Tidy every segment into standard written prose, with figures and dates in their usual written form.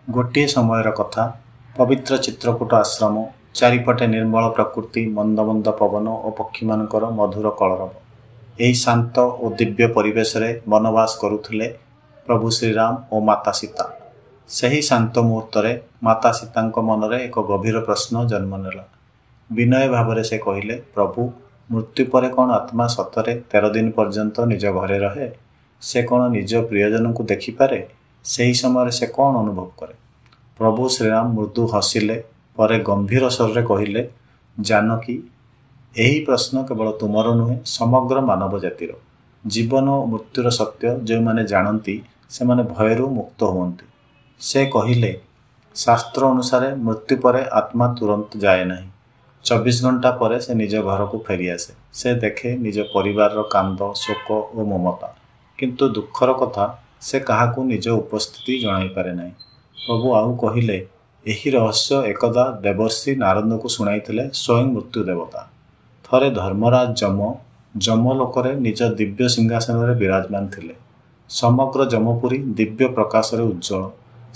ଗୋଟିଏ ସମୟର କଥା। ପବିତ୍ର ଚିତ୍ରକୂଟ ଆଶ୍ରମ, ଚାରିପଟେ ନିର୍ମଳ ପ୍ରକୃତି, ମନ୍ଦ ମନ୍ଦ ପବନ ଓ ପକ୍ଷୀମାନଙ୍କର ମଧୁର କଳରବ। ଏହି ଶାନ୍ତ ଓ ଦିବ୍ୟ ପରିବେଶରେ ବନବାସ କରୁଥିଲେ ପ୍ରଭୁ ଶ୍ରୀରାମ ଓ ମାତା ସୀତା। ସେହି ଶାନ୍ତ ମୁହୂର୍ତ୍ତରେ ମାତା ସୀତାଙ୍କ ମନରେ ଏକ ଗଭୀର ପ୍ରଶ୍ନ ଜନ୍ମ ନେଲା। ବିନୟ ଭାବରେ ସେ କହିଲେ, ପ୍ରଭୁ, ମୃତ୍ୟୁ ପରେ କ'ଣ ଆତ୍ମା ସତରେ 13 ଦିନ ପର୍ଯ୍ୟନ୍ତ ନିଜ ଘରେ ରହେ? ସେ କ'ଣ ନିଜ ପ୍ରିୟଜନଙ୍କୁ ଦେଖିପାରେ? ସେହି ସମୟରେ ସେ କ'ଣ ଅନୁଭବ କରେ? ପ୍ରଭୁ ଶ୍ରୀରାମ ମୃଦୁ ହସିଲେ, ପରେ ଗମ୍ଭୀର ସ୍ୱରରେ କହିଲେ, ଜାନକୀ, ଏହି ପ୍ରଶ୍ନ କେବଳ ତୁମର ନୁହେଁ, ସମଗ୍ର ମାନବ ଜାତିର। ଜୀବନ ଓ ମୃତ୍ୟୁର ସତ୍ୟ ଯେଉଁମାନେ ଜାଣନ୍ତି, ସେମାନେ ଭୟରୁ ମୁକ୍ତ ହୁଅନ୍ତି। ସେ କହିଲେ, ଶାସ୍ତ୍ର ଅନୁସାରେ ମୃତ୍ୟୁ ପରେ ଆତ୍ମା ତୁରନ୍ତ ଯାଏ ନାହିଁ। 24 ଘଣ୍ଟା ପରେ ସେ ନିଜ ଘରକୁ ଫେରିଆସେ। ସେ ଦେଖେ ନିଜ ପରିବାରର କାନ୍ଦ, ଶୋକ ଓ ମମତା। କିନ୍ତୁ ଦୁଃଖର କଥା, ସେ କାହାକୁ ନିଜ ଉପସ୍ଥିତି ଜଣାଇପାରେ ନାହିଁ। ପ୍ରଭୁ ଆଉ କହିଲେ, ଏହି ରହସ୍ୟ ଏକଦା ଦେବର୍ଷି ନାରଦଙ୍କୁ ଶୁଣାଇଥିଲେ ସ୍ୱୟଂ ମୃତ୍ୟୁ ଦେବତା। ଥରେ ଧର୍ମରାଜ ଯମ ଯମଲୋକରେ ନିଜ ଦିବ୍ୟ ସିଂହାସନରେ ବିରାଜମାନ ଥିଲେ। ସମଗ୍ର ଯମପୁରୀ ଦିବ୍ୟ ପ୍ରକାଶରେ ଉଜ୍ଜ୍ୱଳ।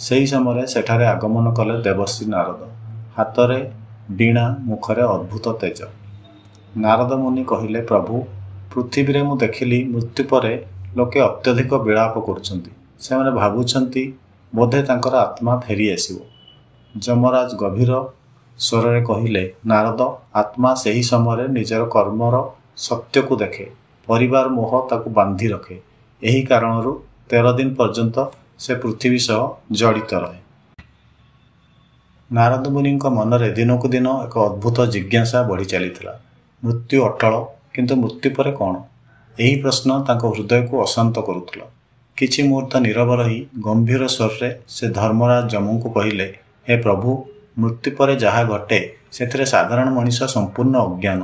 ସେହି ସମୟରେ ସେଠାରେ ଆଗମନ କଲେ ଦେବର୍ଷି ନାରଦ। ହାତରେ ବୀଣା, ମୁଖରେ ଅଦ୍ଭୁତ ତେଜ। ନାରଦ ମୁନି କହିଲେ, ପ୍ରଭୁ, ପୃଥିବୀରେ ମୁଁ ଦେଖିଲି ମୃତ୍ୟୁ ପରେ ଲୋକେ ଅତ୍ୟଧିକ ବିଳାପ କରୁଛନ୍ତି। ସେମାନେ ଭାବୁଛନ୍ତି ବୋଧେ ତାଙ୍କର ଆତ୍ମା ଫେରିଆସିବ। ଯମରାଜ ଗଭୀର ସ୍ୱରରେ କହିଲେ, ନାରଦ, ଆତ୍ମା ସେହି ସମୟରେ ନିଜର କର୍ମର ସତ୍ୟକୁ ଦେଖେ। ପରିବାର ମୋହ ତାକୁ ବାନ୍ଧି ରଖେ। ଏହି କାରଣରୁ 13 ଦିନ ପର୍ଯ୍ୟନ୍ତ ସେ ପୃଥିବୀ ସହ ଜଡ଼ିତ ରହେ। ନାରଦ ମୁନିଙ୍କ ମନରେ ଦିନକୁ ଦିନ ଏକ ଅଦ୍ଭୁତ ଜିଜ୍ଞାସା ବଢ଼ି ଚାଲିଥିଲା। ମୃତ୍ୟୁ ଅଟଳ, କିନ୍ତୁ ମୃତ୍ୟୁ ପରେ କ'ଣ? ଏହି ପ୍ରଶ୍ନ ତାଙ୍କ ହୃଦୟକୁ ଅଶାନ୍ତ କରୁଥିଲା। କିଛି ମୁହୂର୍ତ୍ତ ନୀରବ ରହି ଗମ୍ଭୀର ସ୍ୱରରେ ସେ ଧର୍ମରାଜ ଯମଙ୍କୁ କହିଲେ, ହେ ପ୍ରଭୁ, ମୃତ୍ୟୁ ପରେ ଯାହା ଘଟେ ସେଥିରେ ସାଧାରଣ ମଣିଷ ସମ୍ପୂର୍ଣ୍ଣ ଅଜ୍ଞାନ।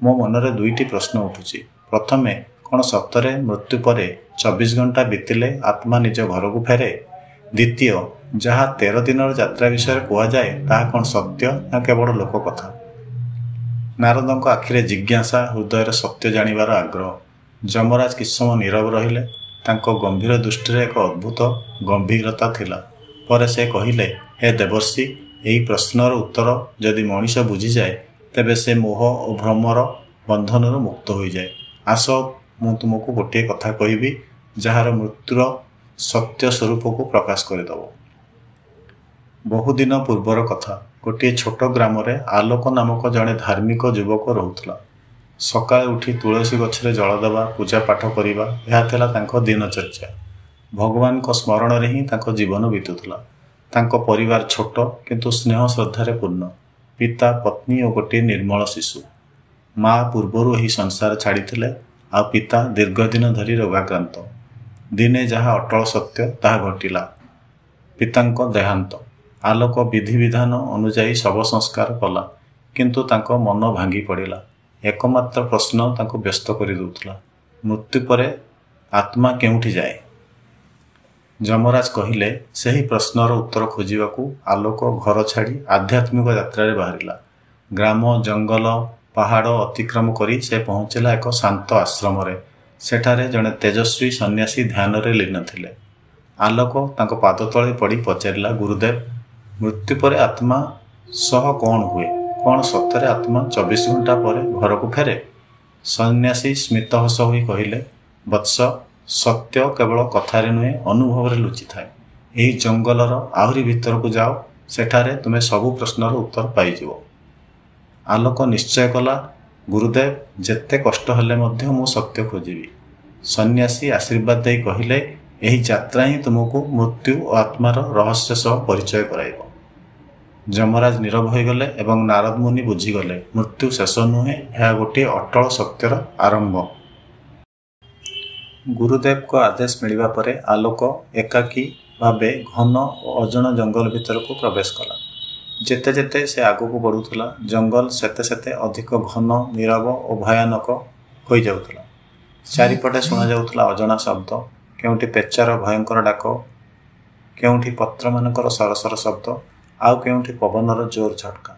ମୋ ମନରେ ଦୁଇଟି ପ୍ରଶ୍ନ ଉଠୁଛି। ପ୍ରଥମେ, କ'ଣ ସତରେ ମୃତ୍ୟୁ ପରେ 24 ଘଣ୍ଟା ବିତିଲେ ଆତ୍ମା ନିଜ ଘରକୁ ଫେରେ? ଦ୍ୱିତୀୟ, ଯାହା 13 ଦିନର ଯାତ୍ରା ବିଷୟରେ କୁହାଯାଏ ତାହା କ'ଣ ସତ୍ୟ ନା କେବଳ ଲୋକକଥା? ନାରଦଙ୍କ ଆଖିରେ ଜିଜ୍ଞାସା, ହୃଦୟରେ ସତ୍ୟ ଜାଣିବାର ଆଗ୍ରହ। ଯମରାଜ କିଛି ସମୟ ନୀରବ ରହିଲେ। ତାଙ୍କ ଗମ୍ଭୀର ଦୃଷ୍ଟିରେ ଏକ ଅଦ୍ଭୁତ ଗମ୍ଭୀରତା ଥିଲା। ପରେ ସେ କହିଲେ, ହେ ଦେବର୍ଷି, ଏହି ପ୍ରଶ୍ନର ଉତ୍ତର ଯଦି ମଣିଷ ବୁଝିଯାଏ, ତେବେ ସେ ମୋହ ଓ ଭ୍ରମର ବନ୍ଧନରୁ ମୁକ୍ତ ହୋଇଯାଏ। ଆସ, ମୁଁ ତୁମକୁ ଗୋଟିଏ କଥା କହିବି, ଯାହାର ମୃତ୍ୟୁର ସତ୍ୟ ସ୍ୱରୂପକୁ ପ୍ରକାଶ କରିଦେବ। ବହୁଦିନ ପୂର୍ବର କଥା। ଗୋଟିଏ ଛୋଟ ଗ୍ରାମରେ ଆଲୋକ ନାମକ ଜଣେ ଧାର୍ମିକ ଯୁବକ ରହୁଥିଲା। ସକାଳେ ଉଠି ତୁଳସୀ ଗଛରେ ଜଳ ଦେବା, ପୂଜା ପାଠ କରିବା, ଏହା ଥିଲା ତାଙ୍କ ଦିନଚର୍ଯ୍ୟା। ଭଗବାନଙ୍କ ସ୍ମରଣରେ ହିଁ ତାଙ୍କ ଜୀବନ ବିତୁଥିଲା। ତାଙ୍କ ପରିବାର ଛୋଟ, କିନ୍ତୁ ସ୍ନେହ ଶ୍ରଦ୍ଧାରେ ପୂର୍ଣ୍ଣ। ପିତା, ପତ୍ନୀ ଓ ଗୋଟିଏ ନିର୍ମଳ ଶିଶୁ। ମା ପୂର୍ବରୁ ଏହି ସଂସାର ଛାଡ଼ିଥିଲେ, ଆଉ ପିତା ଦୀର୍ଘଦିନ ଧରି ରୋଗାକ୍ରାନ୍ତ। ଦିନେ ଯାହା ଅଟଳ ସତ୍ୟ ତାହା ଘଟିଲା, ପିତାଙ୍କ ଦେହାନ୍ତ। ଆଲୋକ ବିଧିବିଧାନ ଅନୁଯାୟୀ ଶବ ସଂସ୍କାର କଲା, କିନ୍ତୁ ତାଙ୍କ ମନ ଭାଙ୍ଗି ପଡ଼ିଲା। ଏକମାତ୍ର ପ୍ରଶ୍ନ ତାଙ୍କୁ ବ୍ୟସ୍ତ କରିଦେଉଥିଲା, ମୃତ୍ୟୁ ପରେ ଆତ୍ମା କେଉଁଠି ଯାଏ? ଯମରାଜ କହିଲେ, ସେହି ପ୍ରଶ୍ନର ଉତ୍ତର ଖୋଜିବାକୁ ଆଲୋକ ଘର ଛାଡ଼ି ଆଧ୍ୟାତ୍ମିକ ଯାତ୍ରାରେ ବାହାରିଲା। ଗ୍ରାମ, ଜଙ୍ଗଲ, ପାହାଡ଼ ଅତିକ୍ରମ କରି ସେ ପହଞ୍ଚିଲା ଏକ ଶାନ୍ତ ଆଶ୍ରମରେ। ସେଠାରେ ଜଣେ ତେଜସ୍ୱୀ ସନ୍ନ୍ୟାସୀ ଧ୍ୟାନରେ ଲୀନ ଥିଲେ। ଆଲୋକ ତାଙ୍କ ପାଦ ତଳେ ପଡ଼ି ପଚାରିଲା, ଗୁରୁଦେବ, ମୃତ୍ୟୁ ପରେ ଆତ୍ମା ସହ କ'ଣ ହୁଏ? କ'ଣ ସତରେ ଆତ୍ମା 24 ଘଣ୍ଟା ପରେ ଘରକୁ ଫେରେ? ସନ୍ନ୍ୟାସୀ ସ୍ମିତ ହସ ହୋଇ କହିଲେ, ବତ୍ସ, ସତ୍ୟ କେବଳ କଥାରେ ନୁହେଁ, ଅନୁଭବରେ ଲୁଚିଥାଏ। ଏହି ଜଙ୍ଗଲର ଆହୁରି ଭିତରକୁ ଯାଅ, ସେଠାରେ ତୁମେ ସବୁ ପ୍ରଶ୍ନର ଉତ୍ତର ପାଇଯିବ। ଆଲୋକ ନିଶ୍ଚୟ କଲା, ଗୁରୁଦେବ, ଯେତେ କଷ୍ଟ ହେଲେ ମଧ୍ୟ ମୁଁ ସତ୍ୟ ଖୋଜିବି। ସନ୍ନ୍ୟାସୀ ଆଶୀର୍ବାଦ ଦେଇ କହିଲେ, ଏହି ଯାତ୍ରା ହିଁ ତୁମକୁ ମୃତ୍ୟୁ ଓ ଆତ୍ମାର ରହସ୍ୟ ସହ ପରିଚୟ କରାଇବ। ଯମରାଜ ନୀରବ ହୋଇଗଲେ ଏବଂ ନାରଦ ମୁନି ବୁଝିଗଲେ, ମୃତ୍ୟୁ ଶେଷ ନୁହେଁ, ଏହା ଗୋଟିଏ ଅଟଳ ସତ୍ୟର ଆରମ୍ଭ। ଗୁରୁଦେବଙ୍କ ଆଦେଶ ମିଳିବା ପରେ ଆଲୋକ ଏକାକୀ ଭାବେ ଘନ ଓ ଅଜଣା ଜଙ୍ଗଲ ଭିତରକୁ ପ୍ରବେଶ କଲା। ଯେତେ ଯେତେ ସେ ଆଗକୁ ବଢ଼ୁଥିଲା, ଜଙ୍ଗଲ ସେତେ ସେତେ ଅଧିକ ଘନ, ନୀରବ ଓ ଭୟାନକ ହୋଇଯାଉଥିଲା। ଚାରିପଟେ ଶୁଣାଯାଉଥିଲା ଅଜଣା ଶବ୍ଦ, କେଉଁଠି ପେଚାର ଭୟଙ୍କର ଡାକ, କେଉଁଠି ପତ୍ରମାନଙ୍କର ସରସର ଶବ୍ଦ, ଆଉ କେଉଁଠି ପବନର ଜୋର ଝଟକା।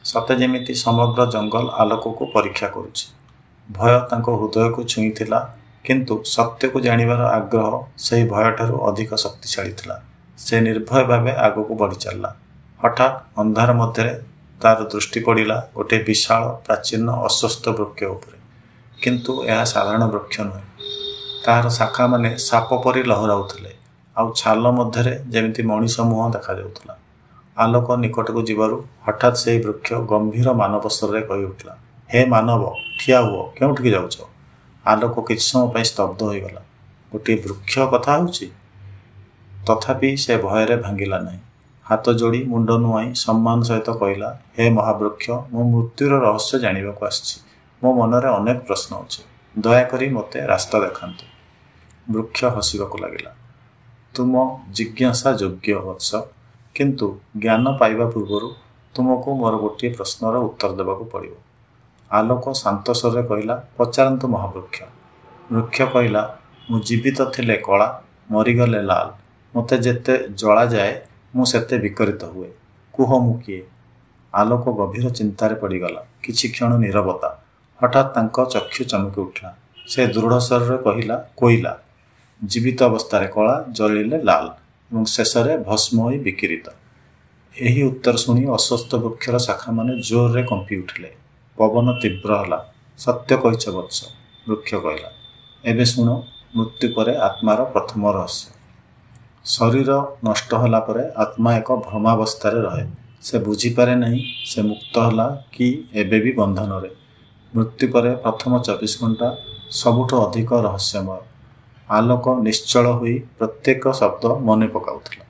ସତେ ଯେମିତି ସମଗ୍ର ଜଙ୍ଗଲ ଆଲୋକକୁ ପରୀକ୍ଷା କରୁଛି। ଭୟ ତାଙ୍କ ହୃଦୟକୁ ଛୁଇଁଥିଲା, କିନ୍ତୁ ସତ୍ୟକୁ ଜାଣିବାର ଆଗ୍ରହ ସେହି ଭୟଠାରୁ ଅଧିକ ଶକ୍ତିଶାଳୀ ଥିଲା। ସେ ନିର୍ଭୟ ଭାବେ ଆଗକୁ ବଢ଼ି ଚାଲିଲା। ହଠାତ୍ ଅନ୍ଧାର ମଧ୍ୟରେ ତାର ଦୃଷ୍ଟି ପଡ଼ିଲା ଗୋଟିଏ ବିଶାଳ ପ୍ରାଚୀନ ଅଶ୍ୱତ୍ଥ ବୃକ୍ଷ ଉପରେ। କିନ୍ତୁ ଏହା ସାଧାରଣ ବୃକ୍ଷ ନୁହେଁ। ତାହାର ଶାଖାମାନେ ସାପ ପରି ଲହରାଉଥିଲେ, ଆଉ ଛାଲ ମଧ୍ୟରେ ଯେମିତି ମଣିଷ ମୁହଁ ଦେଖାଯାଉଥିଲା। ଆଲୋକ ନିକଟକୁ ଯିବାରୁ ହଠାତ୍ ସେହି ବୃକ୍ଷ ଗମ୍ଭୀର ମାନବ ସ୍ୱରରେ କହି ଉଠିଲା, ହେ ମାନବ, ଠିଆ ହୁଅ, କେଉଁଠିକି ଯାଉଛ? ଆଲୋକ କିଛି ସମୟ ପାଇଁ ସ୍ତବ୍ଧ ହୋଇଗଲା। ଗୋଟିଏ ବୃକ୍ଷ କଥା ହେଉଛି? ତଥାପି ସେ ଭୟରେ ଭାଙ୍ଗିଲା ନାହିଁ। ହାତ ଯୋଡ଼ି ମୁଣ୍ଡ ନୁଆଇଁ ସମ୍ମାନ ସହିତ କହିଲା, ହେ ମହାବୃକ୍ଷ, ମୁଁ ମୃତ୍ୟୁର ରହସ୍ୟ ଜାଣିବାକୁ ଆସିଛି। ମୋ ମନରେ ଅନେକ ପ୍ରଶ୍ନ ଅଛି। ଦୟାକରି ମୋତେ ରାସ୍ତା ଦେଖାନ୍ତୁ। ବୃକ୍ଷ ହସିବାକୁ ଲାଗିଲା। ତୁମ ଜିଜ୍ଞାସା ଯୋଗ୍ୟ ବତ୍ସ, କିନ୍ତୁ ଜ୍ଞାନ ପାଇବା ପୂର୍ବରୁ ତୁମକୁ ମୋର ଗୋଟିଏ ପ୍ରଶ୍ନର ଉତ୍ତର ଦେବାକୁ ପଡ଼ିବ। ଆଲୋକ ଶାନ୍ତ ସ୍ୱରରେ କହିଲା, ପଚାରନ୍ତୁ ମହାବୃକ୍ଷ। ବୃକ୍ଷ କହିଲା, ମୁଁ ଜୀବିତ ଥିଲେ କଳା, ମରିଗଲେ ଲାଲ। ମୋତେ ଯେତେ ଜଳାଯାଏ ମୁଁ ସେତେ ବିକରିତ ହୁଏ। କୁହ ମୁଁ କିଏ? ଆଲୋକ ଗଭୀର ଚିନ୍ତାରେ ପଡ଼ିଗଲା। କିଛି କ୍ଷଣ ନୀରବତା। ହଠାତ୍ ତାଙ୍କ ଚକ୍ଷୁ ଚମକି ଉଠିଲା। ସେ ଦୃଢ଼ ସ୍ୱରରେ କହିଲା, କୋଇଲା। ଜୀବିତ ଅବସ୍ଥାରେ କଳା, ଜଳିଲେ ଲାଲ ଏବଂ ଶେଷରେ ଭସ୍ମ ହୋଇ ବିକିରିତ। ଏହି ଉତ୍ତର ଶୁଣି ଅଶ୍ୱତ୍ଥ ବୃକ୍ଷର ଶାଖାମାନେ ଜୋରରେ କମ୍ପି ଉଠିଲେ। ପବନ ତୀବ୍ର ହେଲା। ସତ୍ୟ କହିଛ ବତ୍ସ, ବୃକ୍ଷ କହିଲା। ଏବେ ଶୁଣ ମୃତ୍ୟୁ ପରେ ଆତ୍ମାର ପ୍ରଥମ ରହସ୍ୟ। ଶରୀର ନଷ୍ଟ ହେଲା ପରେ ଆତ୍ମା ଏକ ଭ୍ରମାବସ୍ଥାରେ ରହେ। ସେ ବୁଝିପାରେ ନାହିଁ ସେ ମୁକ୍ତ ହେଲା କି ଏବେ ବି ବନ୍ଧନରେ। ମୃତ୍ୟୁ ପରେ ପ୍ରଥମ 24 ଘଣ୍ଟା ସବୁଠୁ ଅଧିକ ରହସ୍ୟମୟ। ଆଲୋକ ନିଶ୍ଚଳ ହୋଇ ପ୍ରତ୍ୟେକ ଶବ୍ଦ ମନେ ପକାଉଥିଲା।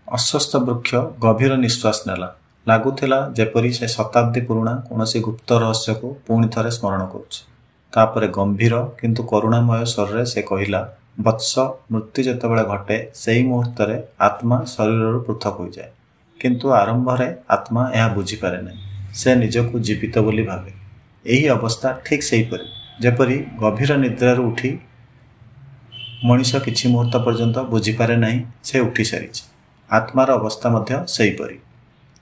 ଅଶ୍ୱତ୍ଥ ବୃକ୍ଷ ଗଭୀର ନିଶ୍ୱାସ ନେଲା। ଲାଗୁଥିଲା ଯେପରି ସେ ଶତାବ୍ଦୀ ପୁରୁଣା କୌଣସି ଗୁପ୍ତ ରହସ୍ୟକୁ ପୁଣି ଥରେ ସ୍ମରଣ କରୁଛି। ତାପରେ ଗମ୍ଭୀର କିନ୍ତୁ କରୁଣାମୟ ସ୍ୱରରେ ସେ କହିଲା, ବତ୍ସ, ମୃତ୍ୟୁ ଯେତେବେଳେ ଘଟେ ସେହି ମୁହୂର୍ତ୍ତରେ ଆତ୍ମା ଶରୀରରୁ ପୃଥକ ହୋଇଯାଏ। କିନ୍ତୁ ଆରମ୍ଭରେ ଆତ୍ମା ଏହା ବୁଝିପାରେ ନାହିଁ। ସେ ନିଜକୁ ଜୀବିତ ବୋଲି ଭାବେ। ଏହି ଅବସ୍ଥା ଠିକ୍ ସେହିପରି ଯେପରି ଗଭୀର ନିଦ୍ରାରୁ ଉଠି ମଣିଷ କିଛି ମୁହୂର୍ତ୍ତ ପର୍ଯ୍ୟନ୍ତ ବୁଝିପାରେ ନାହିଁ ସେ ଉଠି ସାରିଛି। ଆତ୍ମାର ଅବସ୍ଥା ମଧ୍ୟ ସେହିପରି।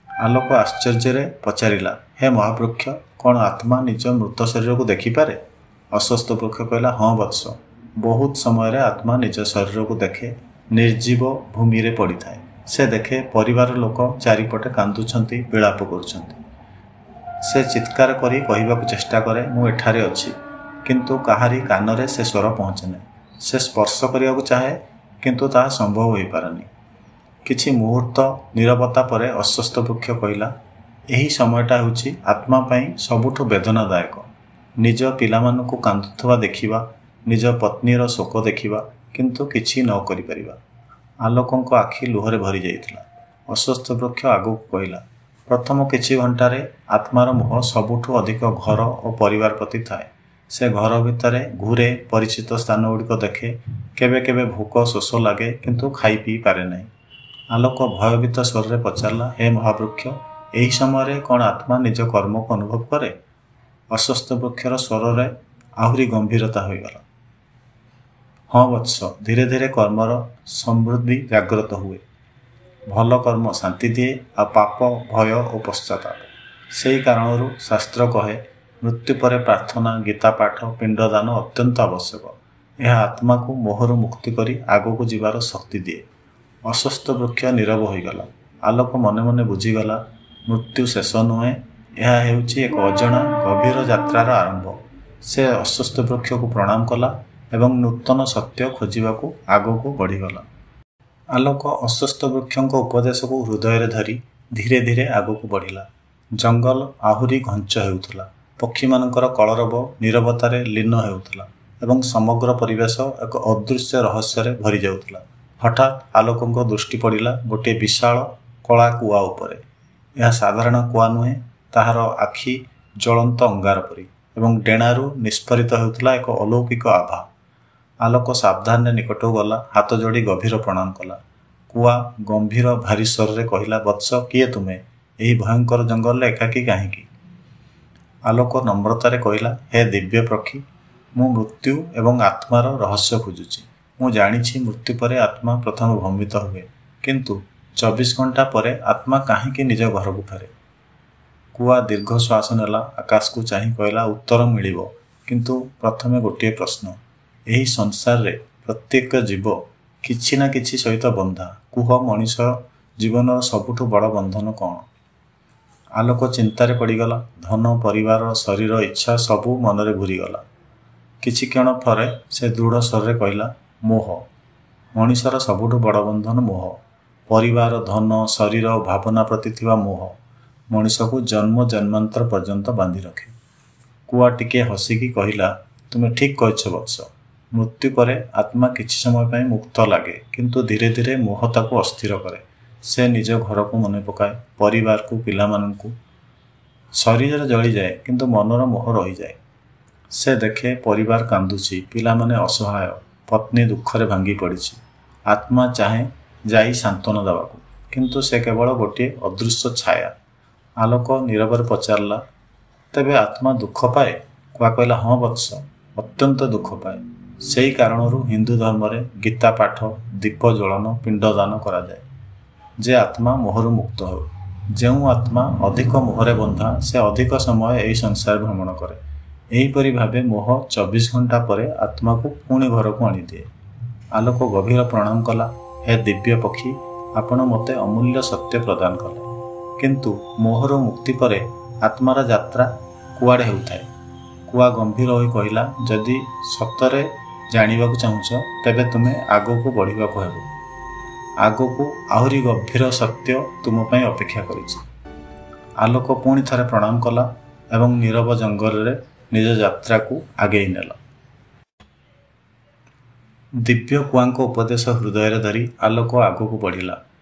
ଆଲୋକ ଆଶ୍ଚର୍ଯ୍ୟରେ ପଚାରିଲା, ହେ ମହାବୃକ୍ଷ, କ'ଣ ଆତ୍ମା ନିଜ ମୃତ ଶରୀରକୁ ଦେଖିପାରେ? ଅଶ୍ୱତ୍ଥ ବୃକ୍ଷ କହିଲା, ହଁ ବତ୍ସ, ବହୁତ ସମୟରେ ଆତ୍ମା ନିଜ ଶରୀରକୁ ଦେଖେ। ନିର୍ଜୀବ ଭୂମିରେ ପଡ଼ିଥାଏ। ସେ ଦେଖେ ପରିବାର ଲୋକ ଚାରିପଟେ କାନ୍ଦୁଛନ୍ତି, ବିଳାପ କରୁଛନ୍ତି। ସେ ଚିତ୍କାର କରି କହିବାକୁ ଚେଷ୍ଟା କରେ, ମୁଁ ଏଠାରେ ଅଛି। କିନ୍ତୁ କାହାରି କାନରେ ସେ ସ୍ୱର ପହଞ୍ଚେ ନାହିଁ। ସେ ସ୍ପର୍ଶ କରିବାକୁ ଚାହେଁ, କିନ୍ତୁ ତାହା ସମ୍ଭବ ହୋଇପାରେନି। କିଛି ମୁହୂର୍ତ୍ତ ନୀରବତା ପରେ ଅଶ୍ୱତ୍ଥ ବୃକ୍ଷ କହିଲା, ଏହି ସମୟଟା ହେଉଛି ଆତ୍ମା ପାଇଁ ସବୁଠୁ ବେଦନାଦାୟକ। ନିଜ ପିଲାମାନଙ୍କୁ କାନ୍ଦୁଥିବା ଦେଖିବା, ନିଜ ପତ୍ନୀର ଶୋକ ଦେଖିବା, କିନ୍ତୁ କିଛି ନ କରିପାରିବା। ଆଲୋକଙ୍କ ଆଖି ଲୁହରେ ଭରି ଯାଇଥିଲା। ଅଶ୍ୱତ୍ଥ ବୃକ୍ଷ ଆଗକୁ କହିଲା, ପ୍ରଥମ କିଛି ଘଣ୍ଟାରେ ଆତ୍ମାର ମୋହ ସବୁଠୁ ଅଧିକ ଘର ଓ ପରିବାର ପ୍ରତି ଥାଏ। ସେ ଘର ଭିତରେ ଘୁରେ, ପରିଚିତ ସ୍ଥାନଗୁଡ଼ିକ ଦେଖେ। କେବେ କେବେ ଭୋକ ଶୋଷ ଲାଗେ, କିନ୍ତୁ ଖାଇ ପିଇ ପାରେ ନାହିଁ। ଆଲୋକ ଭୟଭୀତ ସ୍ୱରରେ ପଚାରିଲା, ହେ ମହାବୃକ୍ଷ, ଏହି ସମୟରେ କ'ଣ ଆତ୍ମା ନିଜ କର୍ମକୁ ଅନୁଭବ କରେ? ଅଶ୍ୱତ୍ଥ ବୃକ୍ଷର ସ୍ୱରରେ ଆହୁରି ଗମ୍ଭୀରତା ହୋଇଗଲା। ହଁ ବତ୍ସ, ଧୀରେ ଧୀରେ କର୍ମର ସମୃଦ୍ଧି ଜାଗ୍ରତ ହୁଏ। ଭଲ କର୍ମ ଶାନ୍ତି ଦିଏ, ଆଉ ପାପ ଭୟ ଓ ପଶ୍ଚାତାପ। ସେହି କାରଣରୁ ଶାସ୍ତ୍ର କହେ, ମୃତ୍ୟୁ ପରେ ପ୍ରାର୍ଥନା, ଗୀତା ପାଠ, ପିଣ୍ଡଦାନ ଅତ୍ୟନ୍ତ ଆବଶ୍ୟକ। ଏହା ଆତ୍ମାକୁ ମୋହରୁ ମୁକ୍ତି କରି ଆଗକୁ ଯିବାର ଶକ୍ତି ଦିଏ। ଅଶ୍ୱତ୍ଥ ବୃକ୍ଷ ନୀରବ ହୋଇଗଲା। ଆଲୋକ ମନେ ମନେ ବୁଝିଗଲା, ମୃତ୍ୟୁ ଶେଷ ନୁହେଁ, ଏହା ହେଉଛି ଏକ ଅଜଣା ଗଭୀର ଯାତ୍ରାର ଆରମ୍ଭ। ସେ ଅଶ୍ୱତ୍ଥ ବୃକ୍ଷକୁ ପ୍ରଣାମ କଲା ଏବଂ ନୂତନ ସତ୍ୟ ଖୋଜିବାକୁ ଆଗକୁ ବଢ଼ିଗଲା। ଆଲୋକ ଅଶ୍ୱତ୍ଥ ବୃକ୍ଷଙ୍କ ଉପଦେଶକୁ ହୃଦୟରେ ଧରି ଧୀରେ ଧୀରେ ଆଗକୁ ବଢ଼ିଲା। ଜଙ୍ଗଲ ଆହୁରି ଘଞ୍ଚ ହେଉଥିଲା। ପକ୍ଷୀମାନଙ୍କର କଳରବ ନୀରବତାରେ ଲୀନ ହେଉଥିଲା ଏବଂ ସମଗ୍ର ପରିବେଶ ଏକ ଅଦୃଶ୍ୟ ରହସ୍ୟରେ ଭରିଯାଉଥିଲା। ହଠାତ୍ ଆଲୋକଙ୍କ ଦୃଷ୍ଟି ପଡ଼ିଲା ଗୋଟିଏ ବିଶାଳ କଳା କୁଆ ଉପରେ। ଏହା ସାଧାରଣ କୁଆ ନୁହେଁ। ତାହାର ଆଖି ଜ୍ୱଳନ୍ତ ଅଙ୍ଗାର ପରି ଏବଂ ଡେଣାରୁ ନିଷ୍ଫରିତ ହେଉଥିଲା ଏକ ଅଲୌକିକ ଆଭା। ଆଲୋକ ସାବଧାନରେ ନିକଟକୁ ଗଲା, ହାତ ଯୋଡ଼ି ଗଭୀର ପ୍ରଣାମ କଲା। କୁଆ ଗମ୍ଭୀର ଭାରୀ ସ୍ୱରରେ କହିଲା, ବତ୍ସ, କିଏ ତୁମେ? ଏହି ଭୟଙ୍କର ଜଙ୍ଗଲରେ ଏକାକୀ କାହିଁକି? ଆଲୋକ ନମ୍ରତାରେ କହିଲା, ହେ ଦିବ୍ୟ ପକ୍ଷୀ, ମୁଁ ମୃତ୍ୟୁ ଏବଂ ଆତ୍ମାର ରହସ୍ୟ ଖୋଜୁଛି। ମୁଁ ଜାଣିଛି ମୃତ୍ୟୁ ପରେ ଆତ୍ମା ପ୍ରଥମେ ଭ୍ରମିତ ହୁଏ, କିନ୍ତୁ 24 ଘଣ୍ଟା ପରେ ଆତ୍ମା କାହିଁକି ନିଜ ଘରକୁ ଫେରେ? କୁଆ ଦୀର୍ଘ ଶ୍ୱାସ ନେଲା, ଆକାଶକୁ ଚାହିଁ କହିଲା, ଉତ୍ତର ମିଳିବ, କିନ୍ତୁ ପ୍ରଥମେ ଗୋଟିଏ ପ୍ରଶ୍ନ। ଏହି ସଂସାରରେ ପ୍ରତ୍ୟେକ ଜୀବ କିଛି ନା କିଛି ସହିତ ବନ୍ଧା। କୁହ, ମଣିଷ ଜୀବନର ସବୁଠୁ ବଡ଼ ବନ୍ଧନ କ'ଣ? ଆଲୋକ ଚିନ୍ତାରେ ପଡ଼ିଗଲା। ଧନ, ପରିବାର, ଶରୀର, ଇଚ୍ଛା ସବୁ ମନରେ ଘୁରିଗଲା। କିଛି କ୍ଷଣ ପରେ ସେ ଦୃଢ଼ ସ୍ୱରରେ କହିଲା, ମୋହ। ମଣିଷର ସବୁଠୁ ବଡ଼ ବନ୍ଧନ ମୋହ। ପରିବାର, ଧନ, ଶରୀର ଓ ଭାବନା ପ୍ରତି ଥିବା ମୋହ ମଣିଷକୁ ଜନ୍ମ ଜନ୍ମାନ୍ତର ପର୍ଯ୍ୟନ୍ତ ବାନ୍ଧି ରଖେ। କୁଆ ଟିକିଏ ହସିକି କହିଲା, ତୁମେ ଠିକ୍ କହିଛ ବତ୍ସ। ମୃତ୍ୟୁ ପରେ ଆତ୍ମା କିଛି ସମୟ ପାଇଁ ମୁକ୍ତ ଲାଗେ, କିନ୍ତୁ ଧୀରେ ଧୀରେ ମୋହ ତାକୁ ଅସ୍ଥିର କରେ। ସେ ନିଜ ଘରକୁ ମନେ ପକାଏ, ପରିବାରକୁ, ପିଲାମାନଙ୍କୁ। ଶରୀର ଜଳିଯାଏ, କିନ୍ତୁ ମନର ମୋହ ରହିଯାଏ। ସେ ଦେଖେ ପରିବାର କାନ୍ଦୁଛି, ପିଲାମାନେ ଅସହାୟ, ପତ୍ନୀ ଦୁଃଖରେ ଭାଙ୍ଗି ପଡ଼ିଛି। ଆତ୍ମା ଚାହେଁ ଯାଇ ସାନ୍ତ୍ୱନା ଦେବାକୁ, କିନ୍ତୁ ସେ କେବଳ ଗୋଟିଏ ଅଦୃଶ୍ୟ ଛାୟା। ଆଲୋକ ନୀରବରେ ପଚାରିଲା, ତେବେ ଆତ୍ମା ଦୁଃଖ ପାଏ? କୁଆ କହିଲା, ହଁ ବତ୍ସ, ଅତ୍ୟନ୍ତ ଦୁଃଖ ପାଏ। ସେହି କାରଣରୁ ହିନ୍ଦୁ ଧର୍ମରେ ଗୀତା ପାଠ, ଦୀପ ଜ୍ୱଳନ, ପିଣ୍ଡଦାନ କରାଯାଏ ଯେ ଆତ୍ମା ମୋହରୁ ମୁକ୍ତ ହେଉ। ଯେଉଁ ଆତ୍ମା ଅଧିକ ମୋହରେ ବନ୍ଧା, ସେ ଅଧିକ ସମୟ ଏହି ସଂସାର ଭ୍ରମଣ କରେ। ଏହିପରି ଭାବେ ମୋହ 24 ଘଣ୍ଟା ପରେ ଆତ୍ମାକୁ ପୁଣି ଘରକୁ ଆଣିଦିଏ। ଆଲୋକ ଗଭୀର ପ୍ରଣାମ କଲା, ହେ ଦିବ୍ୟ ପକ୍ଷୀ, ଆପଣ ମୋତେ ଅମୂଲ୍ୟ ସତ୍ୟ ପ୍ରଦାନ କଲେ। କିନ୍ତୁ ମୋହରୁ ମୁକ୍ତି ପରେ ଆତ୍ମାର ଯାତ୍ରା କୁଆଡ଼େ ହେଉଥାଏ? କୁଆ ଗମ୍ଭୀର ହୋଇ କହିଲା, ଯଦି ସତରେ ଜାଣିବାକୁ ଚାହୁଁଛ, ତେବେ ତୁମେ ଆଗକୁ ବଢ଼ିବାକୁ ହେବ। ଆଗକୁ ଆହୁରି ଗଭୀର ସତ୍ୟ ତୁମ ପାଇଁ ଅପେକ୍ଷା କରିଛି। ଆଲୋକ ପୁଣି ଥରେ ପ୍ରଣାମ କଲା ଏବଂ ନୀରବ ଜଙ୍ଗଲରେ ନିଜ ଯାତ୍ରାକୁ ଆଗେଇ ନେଲା। ଦିବ୍ୟ କୁଆଙ୍କ ଉପଦେଶ ହୃଦୟରେ ଧରି ଆଲୋକ ଆଗକୁ ବଢ଼ିଲା।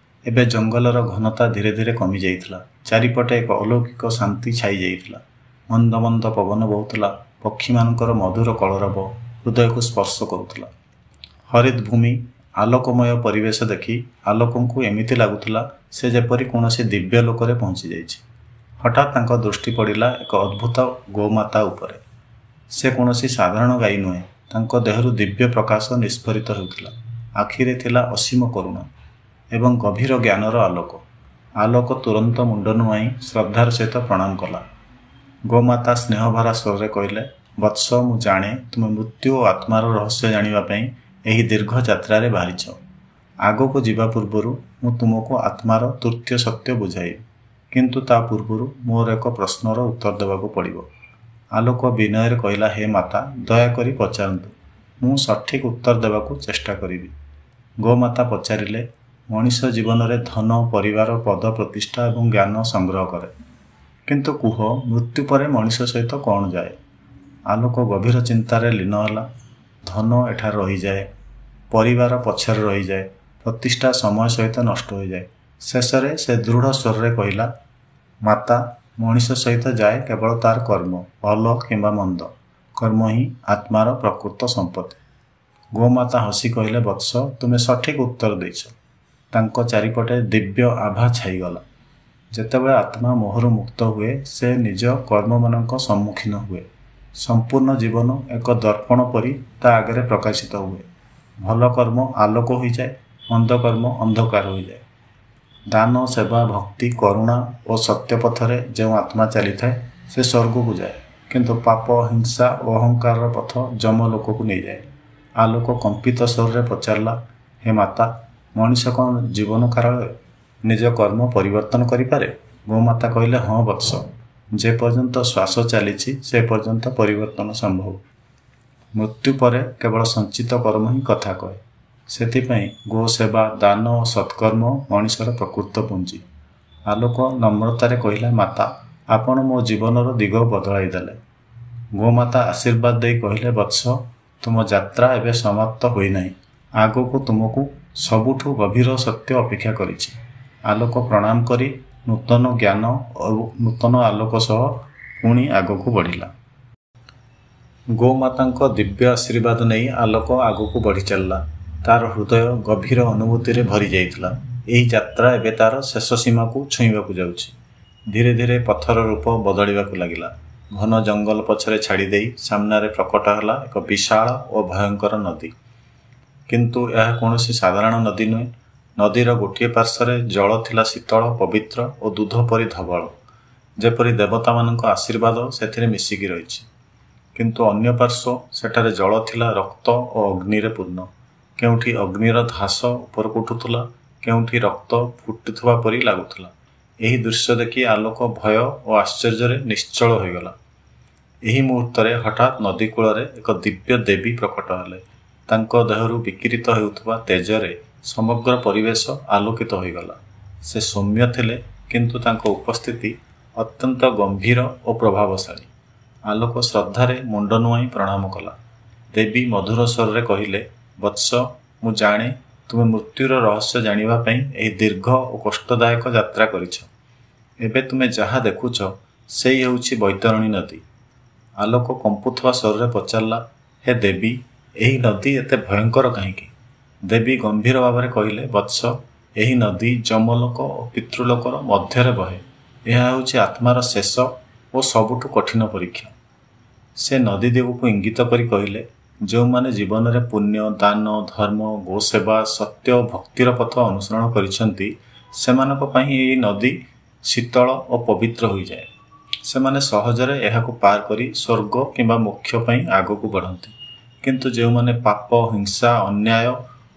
ଏବେ ଜଙ୍ଗଲର ଘନତା ଧୀରେ ଧୀରେ କମିଯାଇଥିଲା। ଚାରିପଟେ ଏକ ଅଲୌକିକ ଶାନ୍ତି ଛାଇ ଯାଇଥିଲା। ମନ୍ଦ ମନ୍ଦ ପବନ ବହୁଥିଲା, ପକ୍ଷୀମାନଙ୍କର ମଧୁର କଳରବ ହୃଦୟକୁ ସ୍ପର୍ଶ କରୁଥିଲା। ହରିତ ଭୂମି, ଆଲୋକମୟ ପରିବେଶ ଦେଖି ଆଲୋକଙ୍କୁ ଏମିତି ଲାଗୁଥିଲା ସେ ଯେପରି କୌଣସି ଦିବ୍ୟ ଲୋକରେ ପହଞ୍ଚି ଯାଇଛି। ହଠାତ୍ ତାଙ୍କ ଦୃଷ୍ଟି ପଡ଼ିଲା ଏକ ଅଦ୍ଭୁତ ଗୋମାତା ଉପରେ। ସେ କୌଣସି ସାଧାରଣ ଗାଈ ନୁହେଁ। ତାଙ୍କ ଦେହରୁ ଦିବ୍ୟ ପ୍ରକାଶ ନିଷ୍ଫରିତ ହେଉଥିଲା। ଆଖିରେ ଥିଲା ଅସୀମ କରୁଣା ଏବଂ ଗଭୀର ଜ୍ଞାନର ଆଲୋକ। ଆଲୋକ ତୁରନ୍ତ ମୁଣ୍ଡ ନୁଆଇଁ ଶ୍ରଦ୍ଧାର ସହିତ ପ୍ରଣାମ କଲା। ଗୋମାତା ସ୍ନେହଭରା ସ୍ୱରରେ କହିଲେ, ବତ୍ସ, ମୁଁ ଜାଣେ ତୁମେ ମୃତ୍ୟୁ ଓ ଆତ୍ମାର ରହସ୍ୟ ଜାଣିବା ପାଇଁ ଏହି ଦୀର୍ଘ ଯାତ୍ରାରେ ବାହାରିଛ। ଆଗକୁ ଯିବା ପୂର୍ବରୁ ମୁଁ ତୁମକୁ ଆତ୍ମାର ତୃତୀୟ ସତ୍ୟ ବୁଝାଇବି, କିନ୍ତୁ ତା ପୂର୍ବରୁ ମୋର ଏକ ପ୍ରଶ୍ନର ଉତ୍ତର ଦେବାକୁ ପଡ଼ିବ। ଆଲୋକ ବିନୟରେ କହିଲା, ହେ ମାତା, ଦୟାକରି ପଚାରନ୍ତୁ, ମୁଁ ସଠିକ୍ ଉତ୍ତର ଦେବାକୁ ଚେଷ୍ଟା କରିବି। ଗୋମାତା ପଚାରିଲେ, ମଣିଷ ଜୀବନରେ ଧନ, ପରିବାର, ପଦ, ପ୍ରତିଷ୍ଠା ଏବଂ ଜ୍ଞାନ ସଂଗ୍ରହ କରେ, କିନ୍ତୁ କୁହ, ମୃତ୍ୟୁ ପରେ ମଣିଷ ସହିତ କ'ଣ ଯାଏ? ଆଲୋକ ଗଭୀର ଚିନ୍ତାରେ ଲୀନ ହେଲା। ଧନ ଏଠାରେ ରହିଯାଏ, ପରିବାର ପଛରେ ରହିଯାଏ, ପ୍ରତିଷ୍ଠା ସମୟ ସହିତ ନଷ୍ଟ ହୋଇଯାଏ। ଶେଷରେ ସେ ଦୃଢ଼ ସ୍ୱରରେ କହିଲା, ମାତା, ମଣିଷ ସହିତ ଯାଏ କେବଳ ତାର କର୍ମ, ଭଲ କିମ୍ବା ମନ୍ଦ। କର୍ମ ହିଁ ଆତ୍ମାର ପ୍ରକୃତ ସମ୍ପତ୍ତି। ଗୋମାତା ହସି କହିଲେ, ବତ୍ସ, ତୁମେ ସଠିକ୍ ଉତ୍ତର ଦେଇଛ। ତାଙ୍କ ଚାରିପଟେ ଦିବ୍ୟ ଆଭା ଛାଇଗଲା। ଯେତେବେଳେ ଆତ୍ମା ମୋହରୁ ମୁକ୍ତ ହୁଏ, ସେ ନିଜ କର୍ମମାନଙ୍କ ସମ୍ମୁଖୀନ ହୁଏ। ସମ୍ପୂର୍ଣ୍ଣ ଜୀବନ ଏକ ଦର୍ପଣ ପରି ତା ଆଗରେ ପ୍ରକାଶିତ ହୁଏ। ଭଲ କର୍ମ ଆଲୋକ ହୋଇଯାଏ, ମନ୍ଦ କର୍ମ ଅନ୍ଧକାର ହୋଇଯାଏ। ଦାନ, ସେବା, ଭକ୍ତି, କରୁଣା ଓ ସତ୍ୟ ପଥରେ ଯେଉଁ ଆତ୍ମା ଚାଲିଥାଏ, ସେ ସ୍ୱର୍ଗକୁ ଯାଏ, କିନ୍ତୁ ପାପ, ହିଂସା ଓ ଅହଙ୍କାରର ପଥ ଯମଲୋକକୁ ନେଇଯାଏ। ଆଲୋକ କମ୍ପିତ ସ୍ୱରରେ ପଚାରିଲା, ହେ ମାତା, ମଣିଷ କ'ଣ ଜୀବନ କାଳରେ ନିଜ କର୍ମ ପରିବର୍ତ୍ତନ କରିପାରେ? ଗୋମାତା କହିଲେ, ହଁ ବତ୍ସ, ଯେ ପର୍ଯ୍ୟନ୍ତ ଶ୍ୱାସ ଚାଲିଛି ସେ ପର୍ଯ୍ୟନ୍ତ ପରିବର୍ତ୍ତନ ସମ୍ଭବ। ମୃତ୍ୟୁ ପରେ କେବଳ ସଞ୍ଚିତ କର୍ମ ହିଁ କଥା କହେ। ସେଥିପାଇଁ ଗୋ ସେବା, ଦାନ ଓ ସତ୍କର୍ମ ମଣିଷର ପ୍ରକୃତ ପୁଞ୍ଜି। ଆଲୋକ ନମ୍ରତାରେ କହିଲା, ମାତା, ଆପଣ ମୋ ଜୀବନର ଦିଗ ବଦଳାଇ ଦେଲେ। ଗୋମାତା ଆଶୀର୍ବାଦ ଦେଇ କହିଲେ, ବତ୍ସ, ତୁମ ଯାତ୍ରା ଏବେ ସମାପ୍ତ ହୋଇନାହିଁ। ଆଗକୁ ତୁମକୁ ସବୁଠୁ ଗଭୀର ସତ୍ୟ ଅପେକ୍ଷା କରିଛି। ଆଲୋକ ପ୍ରଣାମ କରି ନୂତନ ଜ୍ଞାନ ଓ ନୂତନ ଆଲୋକ ସହ ପୁଣି ଆଗକୁ ବଢ଼ିଲା। ଗୋମାତାଙ୍କ ଦିବ୍ୟ ଆଶୀର୍ବାଦ ନେଇ ଆଲୋକ ଆଗକୁ ବଢ଼ି ଚାଲିଲା। ତାର ହୃଦୟ ଗଭୀର ଅନୁଭୂତିରେ ଭରି ଯାଇଥିଲା। ଏହି ଯାତ୍ରା ଏବେ ତାର ଶେଷ ସୀମାକୁ ଛୁଇଁବାକୁ ଯାଉଛି। ଧୀରେ ଧୀରେ ପଥର ରୂପ ବଦଳିବାକୁ ଲାଗିଲା। ଘନ ଜଙ୍ଗଲ ପଛରେ ଛାଡ଼ିଦେଇ ସାମ୍ନାରେ ପ୍ରକଟ ହେଲା ଏକ ବିଶାଳ ଓ ଭୟଙ୍କର ନଦୀ। କିନ୍ତୁ ଏହା କୌଣସି ସାଧାରଣ ନଦୀ ନୁହେଁ। ନଦୀର ଗୋଟିଏ ପାର୍ଶ୍ୱରେ ଜଳ ଥିଲା ଶୀତଳ, ପବିତ୍ର ଓ ଦୁଧ ପରି ଧବଳ, ଯେପରି ଦେବତାମାନଙ୍କ ଆଶୀର୍ବାଦ ସେଥିରେ ମିଶିକି ରହିଛି। କିନ୍ତୁ ଅନ୍ୟ ପାର୍ଶ୍ୱ, ସେଠାରେ ଜଳ ଥିଲା ରକ୍ତ ଓ ଅଗ୍ନିରେ ପୂର୍ଣ୍ଣ। କେଉଁଠି ଅଗ୍ନିର ଧାସ ଉପରକୁ ଉଠୁଥିଲା, କେଉଁଠି ରକ୍ତ ଫୁଟୁଥିବା ପରି ଲାଗୁଥିଲା। ଏହି ଦୃଶ୍ୟ ଦେଖି ଆଲୋକ ଭୟ ଓ ଆଶ୍ଚର୍ଯ୍ୟରେ ନିଶ୍ଚଳ ହୋଇଗଲା। ଏହି ମୁହୂର୍ତ୍ତରେ ହଠାତ୍ ନଦୀ କୂଳରେ ଏକ ଦିବ୍ୟ ଦେବୀ ପ୍ରକଟ ହେଲେ। ତାଙ୍କ ଦେହରୁ ବିକିରିତ ହେଉଥିବା ତେଜରେ ସମଗ୍ର ପରିବେଶ ଆଲୋକିତ ହୋଇଗଲା। ସେ ସୌମ୍ୟ ଥିଲେ, କିନ୍ତୁ ତାଙ୍କ ଉପସ୍ଥିତି ଅତ୍ୟନ୍ତ ଗମ୍ଭୀର ଓ ପ୍ରଭାବଶାଳୀ। ଆଲୋକ ଶ୍ରଦ୍ଧାରେ ମୁଣ୍ଡ ନୁଆଇଁ ପ୍ରଣାମ କଲା। ଦେବୀ ମଧୁର ସ୍ୱରରେ କହିଲେ, ବତ୍ସ, ମୁଁ ଜାଣେ ତୁମେ ମୃତ୍ୟୁର ରହସ୍ୟ ଜାଣିବା ପାଇଁ ଏହି ଦୀର୍ଘ ଓ କଷ୍ଟଦାୟକ ଯାତ୍ରା କରିଛ। ଏବେ ତୁମେ ଯାହା ଦେଖୁଛ, ସେଇ ହେଉଛି ବୈତରଣୀ ନଦୀ। ଆଲୋକ କମ୍ପୁଥିବା ସ୍ୱରରେ ପଚାରିଲା, ହେ ଦେବୀ, ଏହି ନଦୀ ଏତେ ଭୟଙ୍କର କାହିଁକି? ଦେବୀ ଗମ୍ଭୀର ଭାବରେ କହିଲେ, ବତ୍ସ, ଏହି ନଦୀ ଯମଲୋକ ଓ ପିତୃଲୋକର ମଧ୍ୟରେ ବହେ। ଏହା ହେଉଛି ଆତ୍ମାର ଶେଷ ଓ ସବୁଠୁ କଠିନ ପରୀକ୍ଷା। ସେ ନଦୀ ଦିଗକୁ ଇଙ୍ଗିତ କରି କହିଲେ, ଯେଉଁମାନେ ଜୀବନରେ ପୁଣ୍ୟ, ଦାନ, ଧର୍ମ, ଗୋସେବା, ସତ୍ୟ ଓ ଭକ୍ତିର ପଥ ଅନୁସରଣ କରିଛନ୍ତି, ସେମାନଙ୍କ ପାଇଁ ଏହି ନଦୀ ଶୀତଳ ଓ ପବିତ୍ର ହୋଇଯାଏ। ସେମାନେ ସହଜରେ ଏହାକୁ ପାର କରି ସ୍ୱର୍ଗ କିମ୍ବା ମୋକ୍ଷ ପାଇଁ ଆଗକୁ ବଢ଼ନ୍ତି। କିନ୍ତୁ ଯେଉଁମାନେ ପାପ, ହିଂସା, ଅନ୍ୟାୟ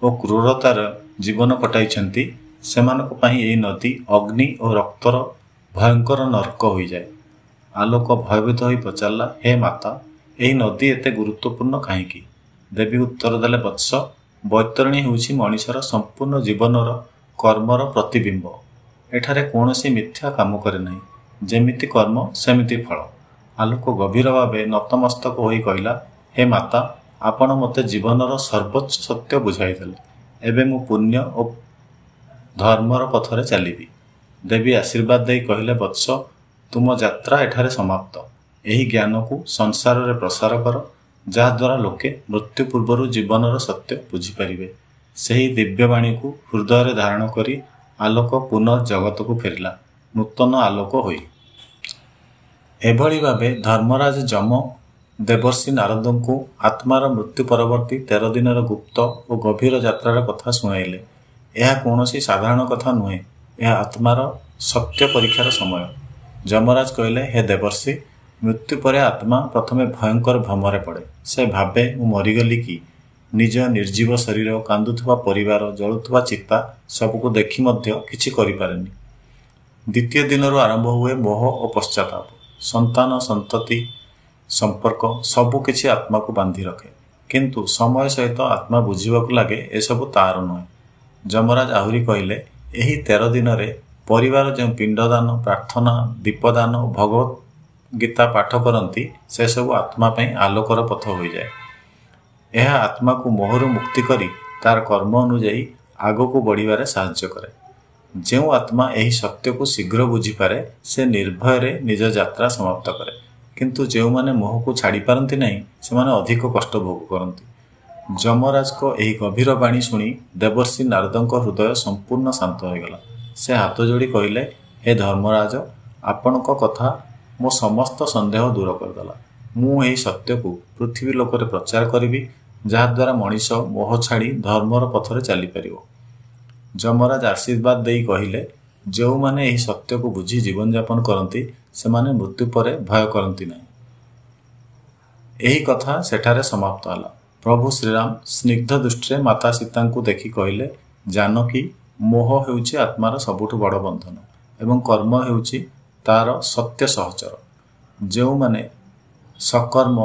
ଓ କ୍ରୂରତାର ଜୀବନ କଟାଇଛନ୍ତି, ସେମାନଙ୍କ ପାଇଁ ଏହି ନଦୀ ଅଗ୍ନି ଓ ରକ୍ତର ଭୟଙ୍କର ନର୍କ ହୋଇଯାଏ। ଆଲୋକ ଭୟଭୀତ ହୋଇ ପଚାରିଲା, ହେ ମାତା, ଏହି ନଦୀ ଏତେ ଗୁରୁତ୍ୱପୂର୍ଣ୍ଣ କାହିଁକି? ଦେବୀ ଉତ୍ତର ଦେଲେ, ବତ୍ସ, ବୈତରଣୀ ହେଉଛି ମଣିଷର ସମ୍ପୂର୍ଣ୍ଣ ଜୀବନର କର୍ମର ପ୍ରତିବିମ୍ବ। ଏଠାରେ କୌଣସି ମିଥ୍ୟା କାମ କରେ ନାହିଁ। ଯେମିତି କର୍ମ ସେମିତି ଫଳ। ଆଲୋକ ଗଭୀର ଭାବେ ନତମସ୍ତକ ହୋଇ କହିଲା, ହେ ମାତା, ଆପଣ ମୋତେ ଜୀବନର ସର୍ବୋଚ୍ଚ ସତ୍ୟ ବୁଝାଇଦେଲେ। ଏବେ ମୁଁ ପୁଣ୍ୟ ଓ ଧର୍ମର ପଥରେ ଚାଲିବି। ଦେବୀ ଆଶୀର୍ବାଦ ଦେଇ କହିଲେ, ବତ୍ସ, ତୁମ ଯାତ୍ରା ଏଠାରେ ସମାପ୍ତ। ଏହି ଜ୍ଞାନକୁ ସଂସାରରେ ପ୍ରସାର କର, ଯାହାଦ୍ୱାରା ଲୋକେ ମୃତ୍ୟୁ ପୂର୍ବରୁ ଜୀବନର ସତ୍ୟ ବୁଝିପାରିବେ। ସେହି ଦିବ୍ୟବାଣୀକୁ ହୃଦୟରେ ଧାରଣ କରି ଆଲୋକ ପୁନଃ ଜଗତକୁ ଫେରିଲା, ନୂତନ ଆଲୋକ ହୋଇ। ଏଭଳି ଭାବେ ଧର୍ମରାଜ ଯମ ଦେବର୍ଷି ନାରଦଙ୍କୁ ଆତ୍ମାର ମୃତ୍ୟୁ ପରବର୍ତ୍ତୀ 13 ଦିନର ଗୁପ୍ତ ଓ ଗଭୀର ଯାତ୍ରାର କଥା ଶୁଣାଇଲେ। ଏହା କୌଣସି ସାଧାରଣ କଥା ନୁହେଁ, ଏହା ଆତ୍ମାର ସତ୍ୟ ପରୀକ୍ଷାର ସମୟ। ଯମରାଜ କହିଲେ, ହେ ଦେବର୍ଷି, ମୃତ୍ୟୁ ପରେ ଆତ୍ମା ପ୍ରଥମେ ଭୟଙ୍କର ଭ୍ରମରେ ପଡ଼େ। ସେ ଭାବେ, ମୁଁ ମରିଗଲି କି? ନିଜ ନିର୍ଜୀବ ଶରୀର, କାନ୍ଦୁଥିବା ପରିବାର, ଜଳୁଥିବା ଚିତା ସବୁକୁ ଦେଖି ମଧ୍ୟ କିଛି କରିପାରେନି। ଦ୍ୱିତୀୟ ଦିନରୁ ଆରମ୍ଭ ହୁଏ ମୋହ ଓ ପଶ୍ଚାତାପ। ସନ୍ତାନ, ସନ୍ତତି, ସମ୍ପର୍କ ସବୁ କିଛି ଆତ୍ମାକୁ ବାନ୍ଧି ରଖେ। କିନ୍ତୁ ସମୟ ସହିତ ଆତ୍ମା ବୁଝିବାକୁ ଲାଗେ, ଏସବୁ ତାର ନୁହେଁ। ଯମରାଜ ଆହୁରି କହିଲେ, ଏହି 13 ଦିନରେ ପରିବାର ଯେଉଁ ପିଣ୍ଡଦାନ, ପ୍ରାର୍ଥନା, ଦୀପଦାନ ଓ ଭଗବତ ଗୀତା ପାଠ କରନ୍ତି, ସେସବୁ ଆତ୍ମା ପାଇଁ ଆଲୋକର ପଥ ହୋଇଯାଏ। ଏହା ଆତ୍ମାକୁ ମୋହରୁ ମୁକ୍ତି କରି ତାର କର୍ମ ଅନୁଯାୟୀ ଆଗକୁ ବଢ଼ିବାରେ ସାହାଯ୍ୟ କରେ। ଯେଉଁ ଆତ୍ମା ଏହି ସତ୍ୟକୁ ଶୀଘ୍ର ବୁଝିପାରେ, ସେ ନିର୍ଭୟରେ ନିଜ ଯାତ୍ରା ସମାପ୍ତ କରେ। କିନ୍ତୁ ଯେଉଁମାନେ ମୋହକୁ ଛାଡ଼ିପାରନ୍ତି ନାହିଁ, ସେମାନେ ଅଧିକ କଷ୍ଟ ଭୋଗ କରନ୍ତି। ଯମରାଜଙ୍କ ଏହି ଗଭୀର ବାଣୀ ଶୁଣି ଦେବର୍ଷି ନାରଦଙ୍କ ହୃଦୟ ସମ୍ପୂର୍ଣ୍ଣ ଶାନ୍ତ ହୋଇଗଲା। ସେ ହାତ ଯୋଡ଼ି କହିଲେ, ହେ ଧର୍ମରାଜ, ଆପଣଙ୍କ କଥା ମୋ ସମସ୍ତ ସନ୍ଦେହ ଦୂର କରିଦେଲା। ମୁଁ ଏହି ସତ୍ୟକୁ ପୃଥିବୀ ଲୋକରେ ପ୍ରଚାର କରିବି, ଯାହାଦ୍ୱାରା ମଣିଷ ମୋହ ଛାଡ଼ି ଧର୍ମର ପଥରେ ଚାଲିପାରିବ। ଯମରାଜ ଆଶୀର୍ବାଦ ଦେଇ କହିଲେ, ଯେଉଁମାନେ ଏହି ସତ୍ୟକୁ ବୁଝି ଜୀବନଯାପନ କରନ୍ତି, ସେମାନେ ମୃତ୍ୟୁ ପରେ ଭୟ କରନ୍ତି ନାହିଁ। ଏହି କଥା ସେଠାରେ ସମାପ୍ତ ହେଲା। ପ୍ରଭୁ ଶ୍ରୀରାମ ସ୍ନିଗ୍ଧ ଦୃଷ୍ଟିରେ ମାତା ସୀତାଙ୍କୁ ଦେଖି କହିଲେ, ଜାନକୀ, ମୋହ ହେଉଛି ଆତ୍ମାର ସବୁଠୁ ବଡ଼ ବନ୍ଧନ ଏବଂ କର୍ମ ହେଉଛି ତାର ସତ୍ୟ ସହଚର। ଯେଉଁମାନେ ସକର୍ମ,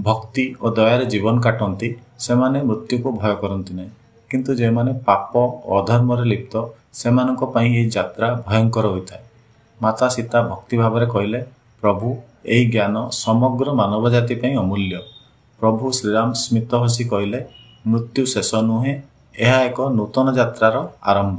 ଭକ୍ତି ଓ ଦୟାରେ ଜୀବନ କାଟନ୍ତି, ସେମାନେ ମୃତ୍ୟୁକୁ ଭୟ କରନ୍ତି ନାହିଁ। କିନ୍ତୁ ଯେଉଁମାନେ ପାପ ଓ ଅଧର୍ମରେ ଲିପ୍ତ, ସେମାନଙ୍କ ପାଇଁ ଏହି ଯାତ୍ରା ଭୟଙ୍କର ହୋଇଥାଏ। ମାତା ସୀତା ଭକ୍ତି ଭାବରେ କହିଲେ, ପ୍ରଭୁ, ଏହି ଜ୍ଞାନ ସମଗ୍ର ମାନବ ଜାତି ପାଇଁ ଅମୂଲ୍ୟ। ପ୍ରଭୁ ଶ୍ରୀରାମ ସ୍ମିତ ହସି କହିଲେ, ମୃତ୍ୟୁ ଶେଷ ନୁହେଁ, ଏହା ଏକ ନୂତନ ଯାତ୍ରାର ଆରମ୍ଭ।